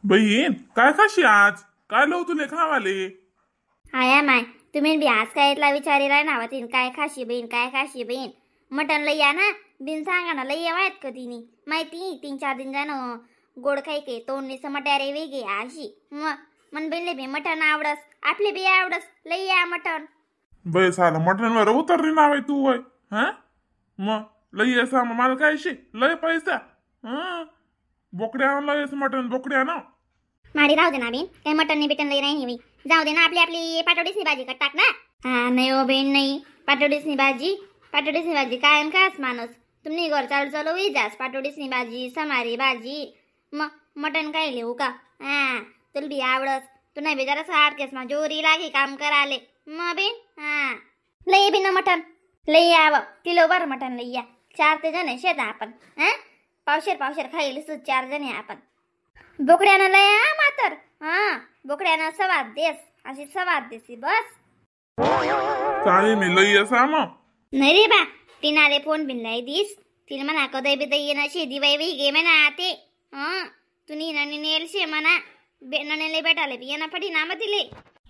बहीण काय खाशी आज? काय लव तुले खावाले? आया माय, तुम्ही बी आज काय इथला विचारी राय ना तीन काय खाशी बहीण, काय खाशी बहीण? मटण लई या ना बिन सांगा ना, लई यावायत का तिनी माहिती? 3-4 दिन जाणं गोड खाई के तोंडनी समट्या रे वेगे अशी. मग मन बहीणले बी मटण आवडस, आपले बी आवडस, लई या मटण. बे साला मटण वर उतरली ना बाई तू वय. हा मग लई असा मला काय शे लय पैसा. हा बोकड्या आणलं मटण, बोकड्या ना माडी राहू दे ना बेन, काही मटण नाही बिटन लई नाही बाई, जाऊ दे ना. आपली आपली पाटोडीसनी भाजी कट टाक ना. हा नाही हो बेन, नाही पाटोडीसनी भाजी, पाटोडीसनी भाजी कायम कायच माणूस तुम्ही घर चालू चालू होई जास. पाटोडीसनी भाजी समारी भाजी मग मटण काय लिहू का? हा तुला बी आवडस, तू नाही बी जरा सारखेच मा जोरी लागे काम कराले मग बेन. हा लई बी ना मटण लई यावं, किलो भर मटण लई या. 4 ते जण शेत आपण. हा पावशेर पावशेर खाईल सुद्धा 4 जण आहे आपण. बोकड्यानं लय हा मातर. हा बोकड्यानं सवाद देस, अशी सवाद देसी बस. चालेल मी लई असा मग. नाही रे बा, तिनाले फोन बिन लाई this, तिला म्हणा कदय बी दई ना शेदी बाई बाई गे म्हणा आते. हा तुम्ही नणी नेल शे म्हणा, नणेले भेटाले बी येना पडी ना मग तिले.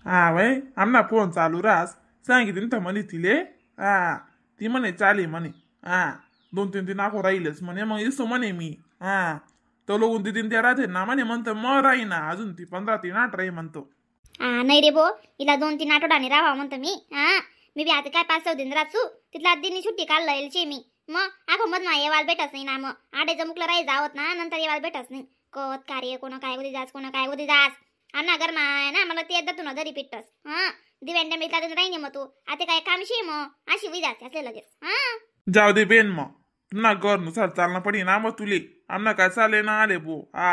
हा वय आमना फोन चालू रास सांगितलं तर म्हणे तिले. हा ती म्हणे चाले म्हणे. हा 2-3 दिन आखो राहीलच म्हणे, मग इसो म्हणे मी. हा तो लोक दिदीन त्या राहते ना म्हणे, म्हणतो मग राही ना अजून ती 15-3 आठ राही म्हणतो. हा नाही रे भो, हिला 2-3 आठवड्याने राहावं म्हणतो मी. हा मी बी आता काय 5-6 दिन राहू, तिथला दिनी सुट्टी काढला येईल शे मी. मग आखो मध मा येवाल भेटच नाही ना, मग आडेचं मुकलं राही जावत ना, नंतर येवाल भेटच नाही. कत कार्य कोण काय उदी जास, कोण काय उदी जास. अन्ना गरमा आहे ना मला ते एकदा तुला दरी पिटस. हा दिव्यांच्या मिळता दिन राही मग तू आता काय काम शे मग अशी उई जास असले लगेच. हा जाऊ दे बेन, मग ना घर नुसार चालना पडी ना मग तुले, आमना काय चाले ना आले बो. हा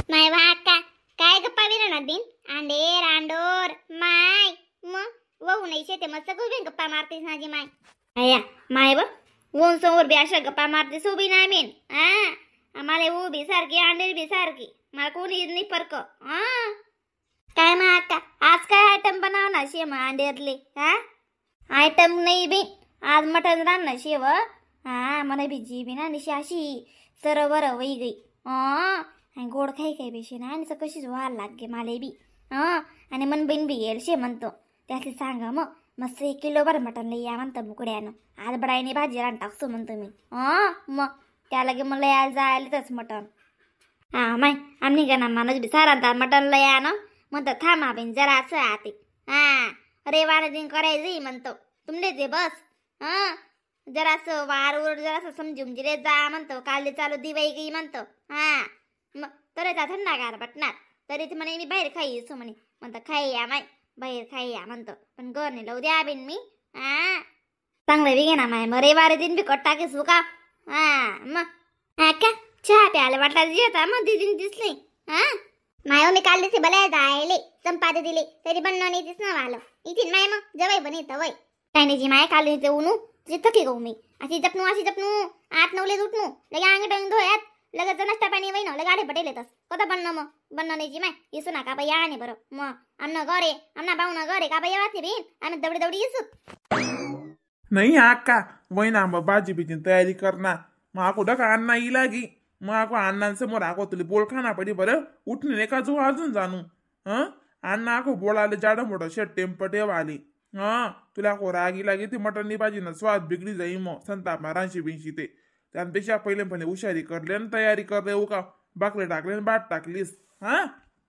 नाही वा का काय गप्पा बिना ना दिन आंडेर आंडोर माय मग वहू नाही शेते मस्त गुबीन गप्पा मारतेस ना जी my. आया my ब वोन समोर बी अशा गप्पा मारते सोबी ना मेन. हा आम्हाला ऊ बी सारखी आंडेर बी सारखी, मला कोणी नाही फरक. हा काय मग अक्का आज काय आयटम बनवणार शे मग आंडेरले? हा आयटम नाही बी, आज मटण रांधणार शेव. हा मला बी जी बी ना निशी अशी सरवर वही गई. आणि गोड खाई खाई बेशी ना आणि कशीच व्हायला लागे मला बी. हा आणि मन बहीण बी येईल शे म्हणतो त्यातली सांगा मग मस्त 1 किलो भर मटण लई या म्हणतो बोकड्यानं, आज बडाईने भाजी रान टाकतो म्हणतो मी. हा मग त्या लगे मला यायला जायला मटण. हा माय आम्ही का ना माणूस बी सारा मटण लई या ना म्हणतो, थांबा बहीण जरा असं आते. हा रविवार दिन करायचं म्हणतो तुमले ते बस. हा जरासं वार उर जरासं समजून जिरे जा म्हणतो, काल चालू दिवाई गई म्हणतो. हा मग तर थंडागार बटणार तरी ते म्हणे मी बाहेर खाई असो म्हणे, म्हणतो खाई या माय बाहेर खाई या म्हणतो, पण घर लव द्या बिन मी. हा चांगलं बी घे ना माय, मग रविवार दिन बी कट टाकेस का? हा मग हा का चहा प्यायला वाटला जेता मग दिदीन दिसले. हा माय मी काल दिसे भले जायले संपादे दिले तरी बनणं नाही दिसणं आलं इथे माय मग जवाई बने तवय काय नाही जी माय काल दिसे उनू थकी गऊ मी अशी जपनू अशी जपनू 8-9 ले उठनू लगे अंग टंग धोयात लगेच नाश्ता पाणी वही ना लगे आडे पटेल तस कदा बनणं मग बनणं नाही जी माय इसू ना का बाई आणे बरं मग आमना घरे आमना पाहुणा घरे का बाई येवात नाही बहीण आम्ही दवडी दवडी येसू नाही. आका वही ना मग भाजी बिजी तयारी करना मग आको डका अण्णा येई लागी मग आको अण्णांसमोर आको तुला बोल खाना पडी बरं उठणे नाही का जो अजून जाणू. हं अण्णा आको बोलाले जाडं मोठं शेट टेम्पटे वाली. हा तुला को रागी लागी ती मटणनी भाजी ना स्वाद बिगडी जाई मग संताप रांशी बिंशी ते त्यापेक्षा पहिले पहिले हुशारी करले आणि तयारी करले उका बाकले टाकले आणि बाट टाकलीस. हा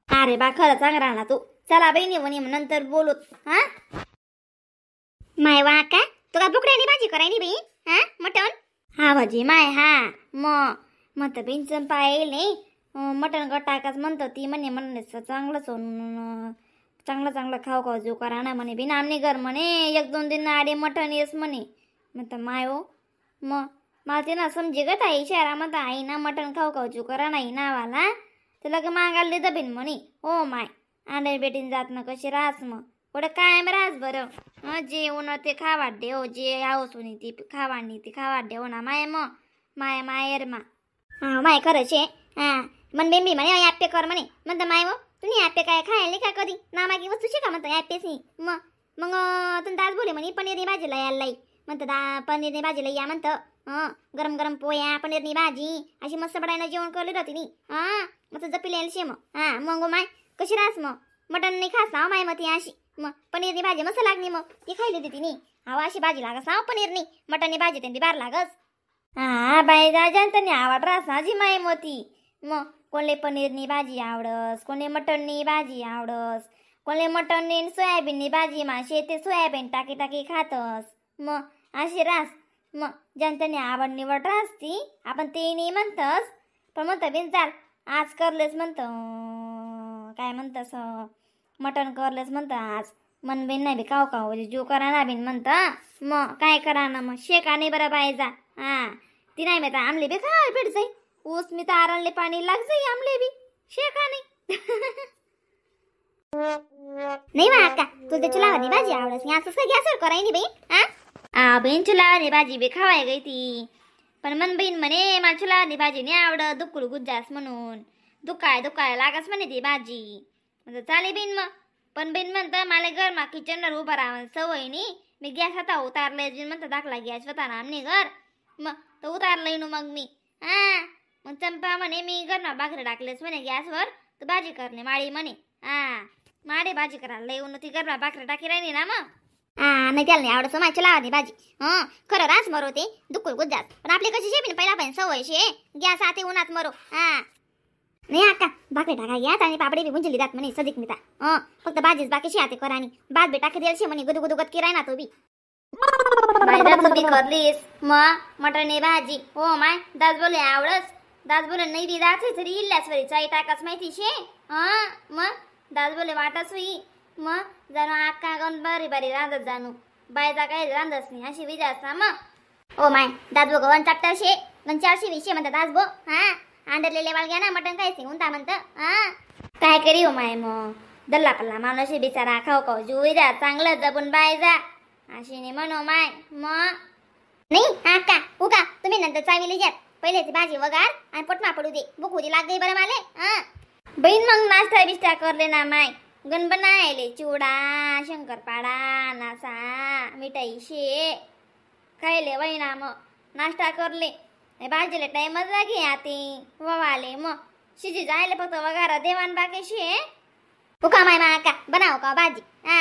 अरे बा खरं चांग राहणार तू, चला बहिणी म्हणे नंतर बोलू. हा माय वा का तुला बोकड्यानी भाजी करायनी बहीण? हा मटण? हा भाजी माय. हा मग म्हणतं बहीण चंपा येईल नाही मटण गट टाकाच म्हणतो ती म्हणे म्हणणे चांगलंच चांगलं चांगलं खाऊ खाऊ जीव करा ना म्हणे बिन आमने घर म्हणे 1-2 दिन आडे मटण येस म्हणे म्हणतं माय हो. मग मला ते ना समजे ग ताई शहरामध्ये आई ना मटण खाऊ खाऊ जीव करा नाही नावाला ते लगे मागायला दबीन म्हणे. हो माय आंडे बेटीन जात ना कशी राहस मग कुठं कायम राहस बरं. जे ऊन ते खावा देव जे हाऊस ती खावानी ती खावा देव ना माय मग माय मायर मा. हा माय खरंच आहे. हा मन बेंबी म्हणे ॲपे कर म्हणे म्हणतं माय हो तुम्ही ॲपे काय खायले का कधी नामागी वस्तू शिका म्हणतो ॲपेच नाही. मग मग तुम्ही दास बोले म्हणे पनीर भाजीला यायला लाई म्हणतं दा पनीरनी भाजी लई या म्हणतं. हं गरम गरम पोया पनीरनी भाजी अशी मस्त बडायनं जेवण करली राहते नी. हां मस्त जपी शे मग. हां मग माय कशी राहस मग मटण नाही खास ना माय मग ती अशी मग पनीरनी भाजी मस्त लागली मग ती खायली होती तिने. अहो अशी भाजी लागस ना पनीरनी मटणनी भाजी त्यांनी बार लागस. हा बाई जा त्यांनी आवड राहस ना जी माय मोती. मग कोणले पनीरनी भाजी आवडस कोणले मटणनी भाजी आवडस कोणले मटणनी सोयाबीननी भाजी माशे ते सोयाबीन टाकी टाकी खातस. मग अशी रास मग ज्यांच्यानी आवड निवड राहस ती आपण ते नाही म्हणतस पण म्हणतं बिन चाल आज करलेस म्हणतं काय म्हणतस मटण करलेस म्हणतं आज मन बिन नाही बी काव काव जीव करा ना बिन म्हणतं. मग काय करा ना मग शेका नाही बरं बायजा. हा ती नाही माहिती आमले बी खाय भेट जाई ऊस मी तारणले पाणी लाग जाई आमले बी शेका नाही. नाही बा अक्का तुला ते चुलावरनी भाजी आवडस नाही असंच काय गॅसवर करायनी बाई. हा आ बहीण चुलावरनी भाजी बी खावाय गई ती पण मन बहीण म्हणे मला चुलावरनी भाजी नाही आवडत दुकुळ गुज्जास म्हणून दुकाय दुकाय लागस म्हणे ती भाजी. म्हणजे चाले बहीण मग पण बहीण म्हणतं मला घरमा किचनवर उभं राहा सवय नाही मी गॅस आता उतारले म्हणतं दाखला गॅस होता ना आमने घर मग तर उतारलं नु मग मी. हा मग चंपा म्हणे मी घरमा भाकरी टाकलेस म्हणे गॅसवर तर भाजी करणे माळी म्हणे. हा माडे भाजी करायला येऊन ती घरमा भाकरी टाकी राहिली ना मग. हा नाही त्याला नाही आवडत माझ्या लावणी भाजी. हं खरं रास मरो ते दुकुळ गुज्जात पण आपली कशी शेपी पहिला पण सवय शे गॅस आते उन्हात मरो. हा नाही अक्का भाकरी टाका घ्यात आणि पापडी बी गुंजली जात म्हणे सदिक मिता. हं फक्त भाजीच बाकी शे आते करानी भात बी टाकी द्यायला शे म्हणे गुदू गुदू गत किराय ना तो बी. बायदा तू बी करलीस मग मटणी भाजी हो my दास बोले आवडस दास बोले नाही बी दास तरी इल्ल्यास वरी चाई टाकाच माहिती शे. हं मग दास बोले वाटाच होई मग जाणू अक्का गण बारी बारी रांधत जाणू बायचा काही रांधस नाही अशी विचार ना मग. ओ my दास बो गवन चापटा शे गण चारशे वीसशे म्हणतात दास बो. हा आंडरलेले वाळ घ्या ना मटण खायचे उंता म्हणतं. हा काय करी हो माय मग दल्ला पल्ला माणूस बिचारा खाऊ खाऊ जुई जा चांगलं जपून बायजा अशी नाही म्हणू माय मग. नाही अक्का उगा तुम्ही नंतर चावीले जात पहिले ती भाजी वगार आणि पोटमा पडू दे भूक होती लाग गई बरं माले. हा बहीण मग नाश्ता बिस्टा करले ना माय गण बनायले चिवडा शंकरपाडा नासा मिठाई शे खायले वैना मग नाश्ता करले भाजीला टाइमच लागे आते ववाले मग शिजी जायला फक्त वगारा देवान बाकी शे. उका माय मा का बनाव का भाजी. हा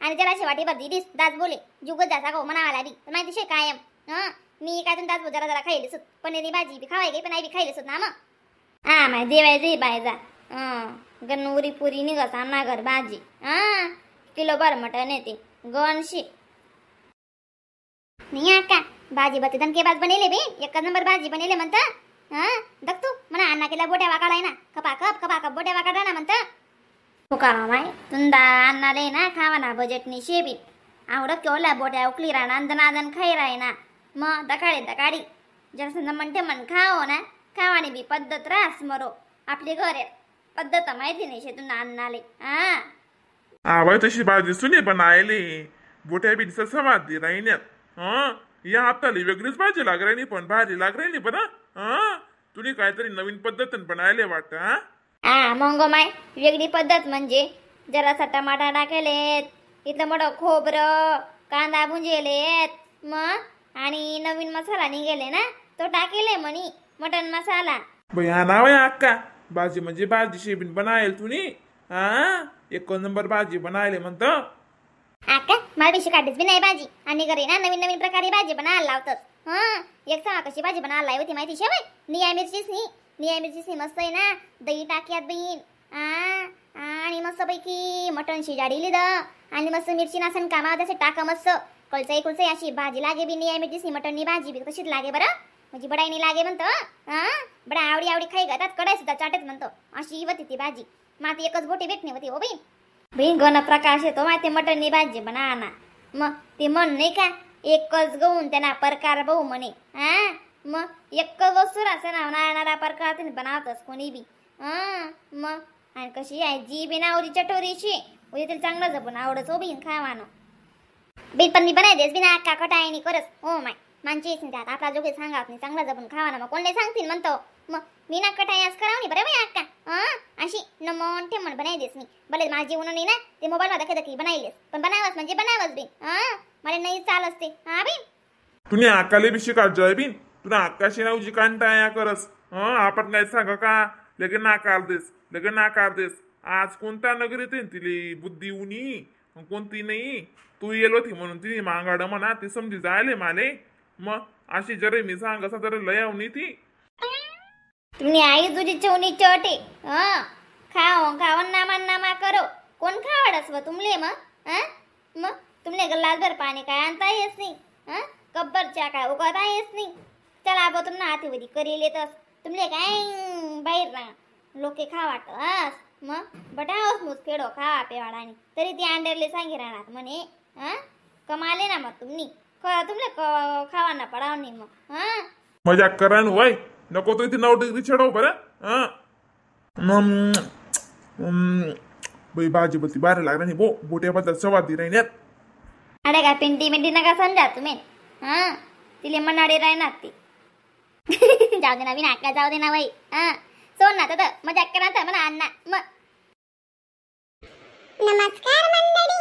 आणि जराशी वाटी भर दिलीस दास बोले जुगत जासा गो म्हणावा बी माहिती शे कायम. हं मी काय दास बो जरा जरा खायले सुत पनीरी भाजी बी खावाय गई पण आई बी खायले सुत ना मग. हा माय देवायचं बायजा गण उरी पुरी निघस आमना घर भाजी. हा किलो भर मटण येते गणशी नाही अक्का भाजी बते दणके बाज बनेले बे एक नंबर भाजी बनेले म्हणतं. हा दख तू म्हणा अण्णा केला बोट्या वाकाडाय ना खपाखप खपाखप बोट्या वाकाडा ना म्हणतं. हो का माय तुंदा अण्णाले ना खावा ना बजेटनी शेबी आवडत केवढ्या बोट्या उकली राहणार दनादन खाई राय ना मग दकाडे दकाडी जसं म्हणते मन खाओ ना खावानी बी पद्धत रास मरो आपली घर पद्धत माहिती नाही शेतून अण्णाले. हा आवाय तशी भाजी सुने बनायले बोट्या बी समाधी राहिण्यात. हं या हप्ताला वेगळीच भाजी लाग राहिली पण भारी लाग राहिली बरं. हं तुने काहीतरी नवीन पद्धतीने बनायले वाटतं. हा हा मग माय वेगळी पद्धत म्हणजे जरासा टमाटा टाकेलेत इथलं मोठं खोबरं कांदा भुंजेलेत मग आणि नवीन मसाला निघेले ना तो टाकेले म्हणी मटन मसाला. बया ना बाई अक्का भाजी म्हणजे भाजी शेबीन बनायल तुनी. हा एक नंबर भाजी बनायले म्हणतं. अक्का मला बी शिकाडीच बी नाही भाजी आणि घरी ना नवीन नवीन प्रकारे भाजी बनायला लावतस. हां एक सांगा कशी भाजी बनायला लावी होती माहिती शे बाई निया मिरचीच नी निया मिरचीच नी मस्त आहे ना दही टाक्यात बहीण आणि मस्तपैकी मटण शिजाडी लिहिलं आणि मस्त मिरची नासन कामा तसे टाका मस्त कळचाई कुळचाई अशी भाजी लागे बी निया मिरचीच मटणनी भाजी बी तशीच लागे बरं म्हणजे बडाईनी लागे म्हणतो. हां बडा आवडी आवडी खाई घेतात कडाई सुद्धा चाटत म्हणतो अशी होती ती भाजी. माती एकच बोटी भेटणी होती हो बहीण. बहीण गण प्रकाश येतो माहिती मटणनी भाजी बना ना मग ते म्हण नाही का एकच गहून त्यांना प्रकार बहु म्हणे. हा मग एकच वस्तू राहते ना नारणारा प्रकार त्याने बनवतस कोणी बी. हा मग आणि कशी आहे जी बी ना उरी चटोरीची उरी तिला चांगलं जपून आवडत हो बहीण खावानं बी पण मी बनाय देस बिना अक्का कटायनी करस हो my मानची त्यात आपला जोगे सांगावत नाही चांगला जपून खावा ना मग कोण नाही सांगतील म्हणतो मग मी ना कटाई आज करावं नाही बरं बाई अक्का. हां अशी नमन ठेमण बनाय देस मी भले माझी जेवण नाही ना ते मोबाईल मध्ये दाखी बनायलेस पण बनावस म्हणजे बनावस बी. हां मला नाही चालस ते. हा बिन. तुम्ही आकाले बी शिकायचं आहे बिन. तुला आकाशी नावची कांटा करस. हं, आपण काय सांग का, लगे नाकार देस, लगे नाकार देस. आज कोणत्या नगरीत आहे तिली बुद्धी उनी कोणती नाही. तू येलो होती म्हणून तिने मांगाड म्हणा ती समजी जायले माले. मग अशी जरे मी सांग असा जरे लयावनी ती. तुम्ही आई तुझी चवनी चटे. हा, खाओ खावन नामा नामा करो. कोण खावाडस व तुमले मग? हा, मग तुमले गल्लासभर पाणी काय आणता येस नाही. हा, कब्बर चा काय उगाता येस नाही. चला आबो तुमना हाती करी लेतस. तुमले काय बाहेर ना लोके खावाट अस. मग बटावस मुस फेडो खावा पेवाडानी तरी ती अंडरले सांगी राहणार म्हणे. हा, कमाले ना मग तुम्ही तुमले खावाना पडाव नाही मग. हा. मजाक करा न वय नको तो इथे 9 डिग्री चढव बरं. हा, बाई भाजी बोलती बाहेर लागला नाही बो बोट्या बद्दल सवाद राहिण्यात. अरे काय पिंटी मिंटी नका समजा तुम्ही. हा, तिले मनाडे राहणार ती. जाऊ दे ना विना अक्का, जाऊ दे ना बाई. हा, सोड ना तर मजाक करा तर म्हणा अण्णा मग. नमस्कार मंडळी.